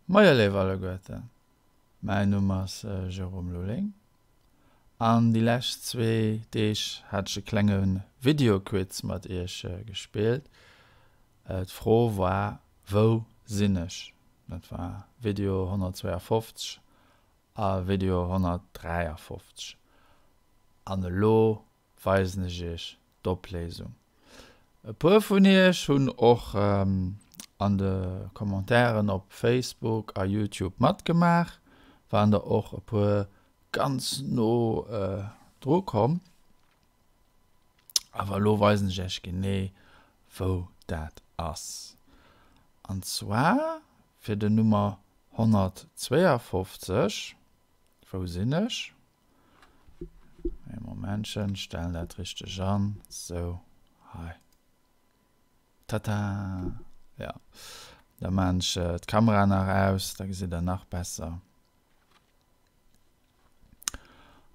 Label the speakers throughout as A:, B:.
A: Moie léif alleguerten, mäin Numm ass Jérôme Lulling an déi lescht zwee Deeg hat ech e klenge Videoquiz mat iech gespillt. D'Fro war Wou sinn ech? Dat war Video 152 a Video 153 an elo weisen ech iech d'Opléisung. E puer vun iech hunn och an de Commentairen op Facebook a Youtube matgemaach, waren der och e puer ganz no dru komm. Awer elo weisen ech iech genee wou dat ass. An zwar fir den Nummer 152, wou sinn ech? Ee Momentchen, stellen dat richteg an. Sou, hei. Tata! Ja, da maan ech d'Kamera nach aus, da gesitt der nach besser.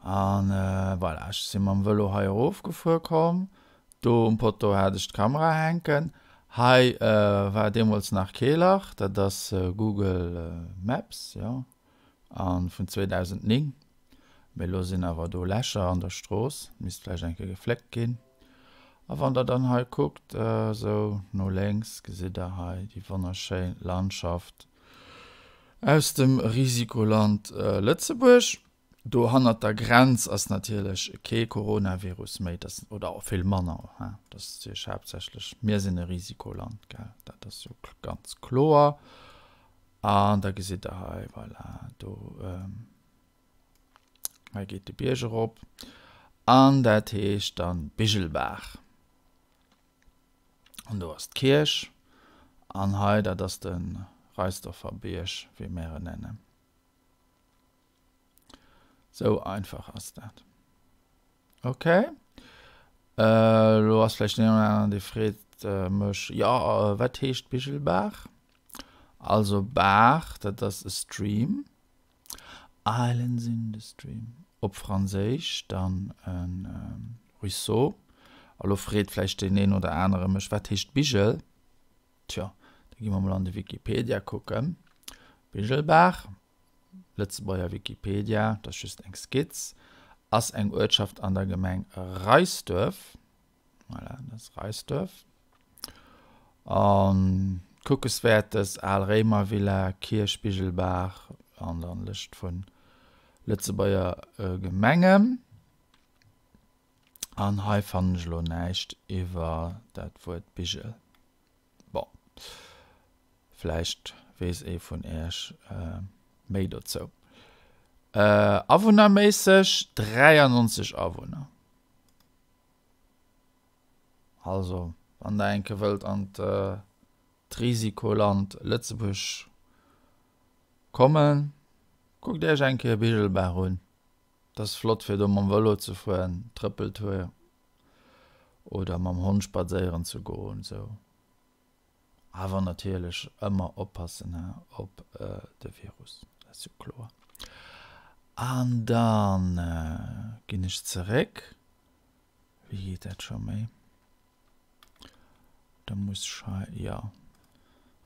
A: An voilà, ech si mam Vëlo hei erofgefuer komm. Do um Poteau hat ech d'Kamera hänken. Hei war deemools nach kee Lach, dat ass Google Maps, jo. An vun 2009. Mee elo sinn awer do Lächer an der Strooss, misst vläicht eng Kéier gefléckt ginn. A wann der dann hei kuckt, esou no lénks, gesitt der hei déi wonnerschéin Landschaft aus dem Risikoland Lëtzebuerg. Do hannert der Grenz ass natierlech kee Coronavirus méi, dat oder vill manner, hein, dat ass natierlech haaptsächlech, mir sinn e Risikoland, gell, dat ass jo ganz kloer. An da gesitt der hei, voilà, do hei geet de Bierg erop an dat heescht dann Bigelbaach. An do ass d'Kierch an hei dat ass de Reisdorfer Bierg, wéi mär en nennen. Sou einfach ass dat. Ok. Elo ass vläicht deen oder aneren, dee freet mech, Jo, wat heescht Bigelbaach? Also Baach, dat ass e Stream. Islands in the Stream. Op Franséisch dann e Ruisseau. A lo freet vläicht deen een oder anere mech, Wat heescht Bigel? Tjo, da gi mer mol an de Wikipedia kucken. Bigelbaach. Lëtzebuerger Wikipedia, dat ass just eng Skizz, ass eng Uertschaft an der Gemeng Reisduerf. Voilà, dat ass Reisduerf. An Kuckeswäertes, Al Réimervilla, Kierch Bigelbaach an dann Lëscht vun Lëtzebuerger Gemengen. An hei fannen ech elo näischt iwwer dat Wuert Bigel. Bon, vläicht weess ee vun Iech méi dozou. Awunnerméisseg 93 Awunner. Also, wann der eng Kéier wëllt an d'Risikoland Lëtzebuerg kommen, kuckt Iech eng Kéier Bigelbaach un. Et ass flott fir do mam Vëlo ze fueren, Trëppeltour. Oder mam Hond spadséieren ze goen sou. Awer natierlech ëmmer oppassen he op de Virus, dat ass jo kloer. An dann ginn ech zeréck, wéi geet dat scho méi, da muss ech hei, jo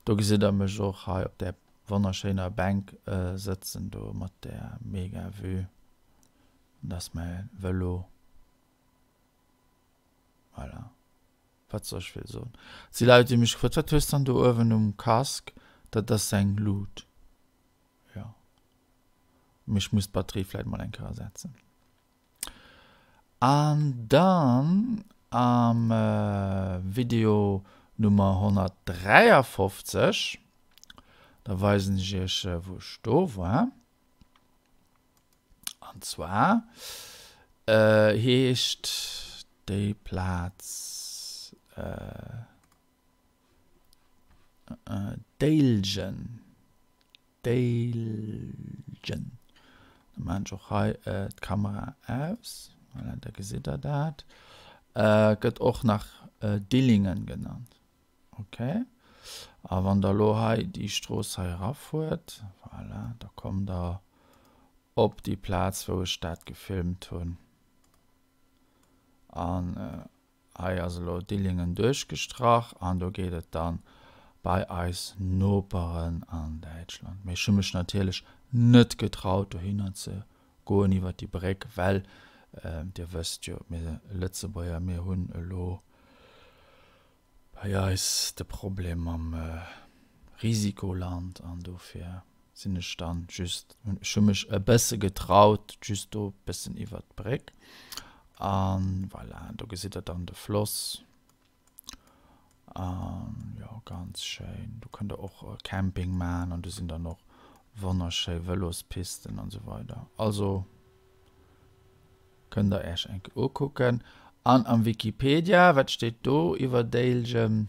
A: do gesitt der mech och hei op där wonnerschéiner Bänk sëtzen do mat där mega Vue, dat ass mäi Vëlo. Voilà. Wat soll ech vill soen? Et si Leit, déi mech gefrot, wat hues dann do uewen um Casque? Dat ass eng Lut. Jo. Mee ech muss d'Batterie vläit mol eng Kéier ersetzen. An dann am Video Nummer 153, da weisen ech iech, wou ech do war. An zwar heescht déi Plaz Déiljen. Déiljen. Da maachen ech och hei d'Kamera aus. Voilà, da gesitt der dat. Gëtt och nach Dillingen genannt. Ok, a wann der elo hei déi Strooss hei erafuert, voilà, da kommt der op déi Plaz wou ech dat gefilmt hunn. An hei ass elo Dillingen duerchgestrach an do geet et dann. Bei eis Noperen an Däitschland. Mee ech hu mech natierlech net getraut dohinner ze goen iwwer déi Bréck, well Dir wësst jo, mir Lëtzebuerger, mir hunn elo bei eis de Problem mam Risikoland an dofir sinn ech dann just, ech hu mech e bësse getraut, just do e bëssen iwwer d'Bréck an voilà, do gesitt Der dann de Floss. An jo ganz schéin. Do kënnt der och Camping man an do sinn dann och wonnerschéi Vëlospisten an esou weider. Also kënnt der Äech eng Kéier ukucken. An am Wikipedia, wat steet do iwwer Déiljen?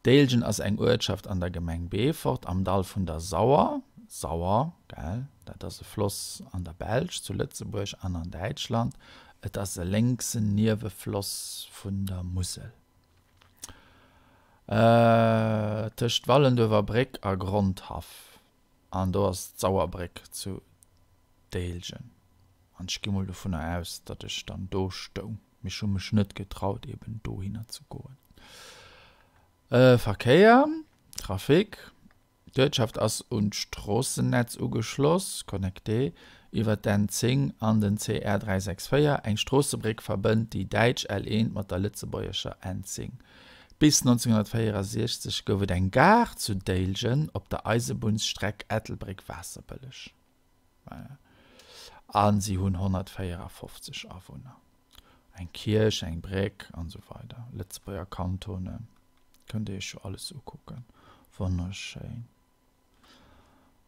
A: Déiljen ass eng Uertschaft an der Gemeng Beefort am Dall vun der Sauer, Sauer, gell, dat ass e Floss an der Belsch, zu Lëtzebuerg an an Däitschland. Et ass e lénksen Niewefloss vun der Musel. Tëscht Wallenduerfer Bréck a Grondhaff, an do ass d'Sauerbréck zu Déiljen. An ech gi mol dovunner aus, datt ech dann do stoung, mee ech hu mech net getraut eben dohinner ze goen. Verkéier, Trafic, D'Uertschaft ass un d'Stroossennetz ugeschloss, connecté, iwwer d'N 10 an den CR 364. Eng Stroossebréck verbënnt déi däitsch L1 mat der lëtzebuergescher N10. Bis 1964 gouf et eng Gare zu Déiljen op der Eisebunnsstreck Ettelbréck-Waasserbëlleg. A si hunn 154 Awunner. Eng Kierch, eng Bréck an esou weider. Lëtzebuerger Kantonen. Kënnt dir iech jo alles ukucken. Wonnerschéin.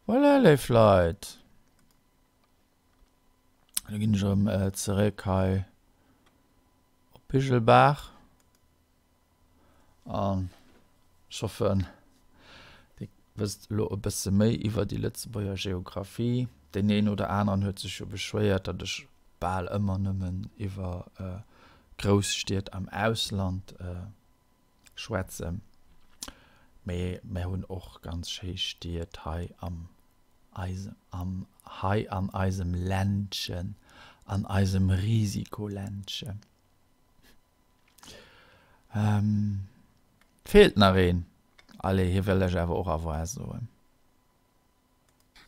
A: Voilà, léif Leit. Da ginn ech erëm zeréck hei op Bigelbaach. An ech hoffen, Dir wësst elo e bësse méi iwwer déi Lëtzebuerger Geographie. Deen een oder aneren huet sech jo beschwéiert, datt ech bal ëmmer nëmmen iwwer grouss Stied am Ausland schwätzen. Mee mär hunn och ganz schéi Stied hei am eisem, am, hei an eisem Ländchen, an eisem Risikoländchen. Ähm, feelt nach een. Allez, hie wëll lech awer och Au revoir soen.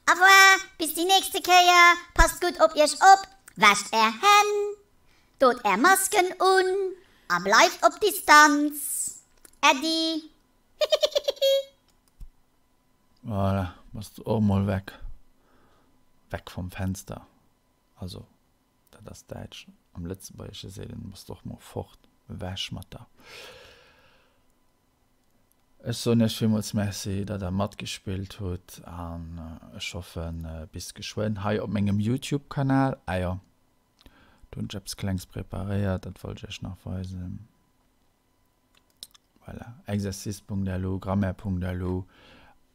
B: Au revoir, bis déi nächste Kéier, passt gutt op iech op, wäscht är Hänn, dot är Masken un a bleift op Distanz. Äddi. Hihihihi.
A: Voilà, bass du och mol weg. Weg vom Fenster. Also, dat ass däitsch. Am Lëtzebuergesche seet een, bass du och mol fort, ewech mat der. Ech soen iech villmools Merci, datt der matgespillt hutt an ech hoffen bis geschwënn hei op mengem Youtube Kanal. Ah jo, do hunn ech eppes klengs preparéiert, dat wollt ech iech nach weisen. Voilà, exercice.lu, grammaire.lu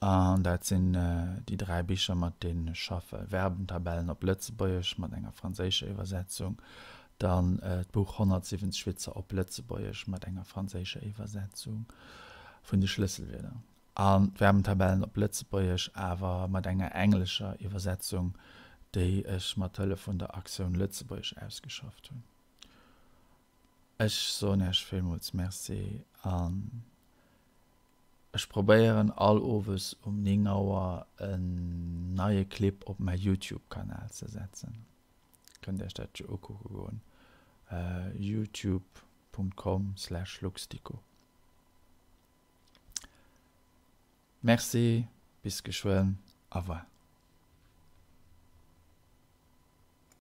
A: an dat sinn déi 3 Bicher mat deenen ech schaffen, Verbentabellen op Lëtzebuergesch mat enger franséischer Iwwersetzung, dann d'Buch 170 Witzer op Lëtzebuergesch mat enger franséischer Iwwersetzung vun de Schlësselwierder an d'Verbentabellen op Lëtzebuergesch awer mat enger englescher Iwwersetzung, déi ech mat Hëllef vun der Aktioun Lëtzebuergesch ausgeschafft hunn. Ech soen Iech villmools Merci an ech probéieren all Owes um 9 Auer en neie Clip op mäi Youtube Kanal ze setzen. Kënnt Iech dat jo ukucke goen, youtube.com slash luxdico. Merci, bis geschwënn, au revoir.